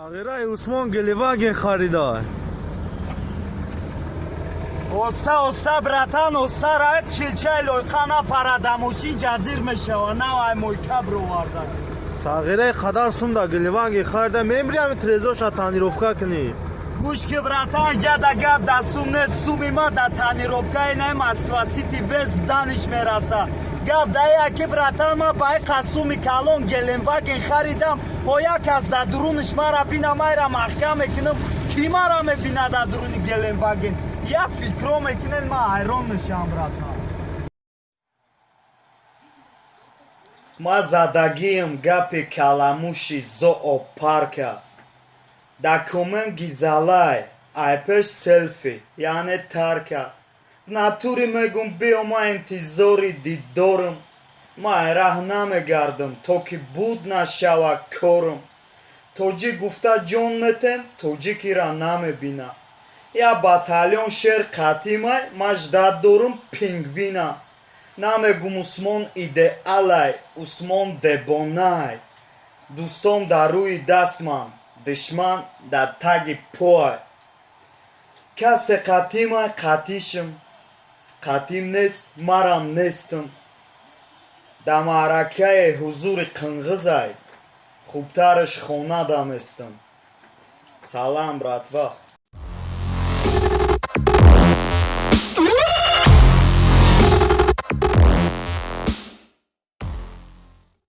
Сағираи Усмон Гелендваген харида. Оста, оста, братан, оста ра, чилчаи лойқа напара, да мошин ҷазир мешава, навай мойка бироварда. Сағираи қадар сум да Гелендваген харида, мемри ҳами трезоша тонировка кунӣ. Гӯш ки, братан, ҷада гап да сум нест, суми ма да тонировкаи най Москва Сити вес даниш мераса. Гап да яки, братан, ма ба иқа суми калон Гелендваген харидам, о як кас да дуруниш мара бина, майра маҳкам мекунам, ки мара мебина да дуруни Гелендваген? Я фикро мекунем, ма ҳайрон мешавам, братан. Ма задагиам гапи каламуши зоопарка. Документ гизалай, айпеш селфи, яъне тарка. В натуре мегум, биё, ма интизори дидорам. Ма айраҳ намегардам, то ки буд нашава корам. Тоҷик гуфта ҷон метем, тоҷикира намебина. Я батальон шер қатимай, ма ждать дорум пингвина. Намегум Усмон идеалай, Усмон дебонай. Дӯстом дар рӯи дастман, душман дар таги пой. Касе қатимай, қатишм, қатим нест, марам нестам. Дар маъракаи ҳузури қинғизай, хубтараш хона даместам. Салам, братва.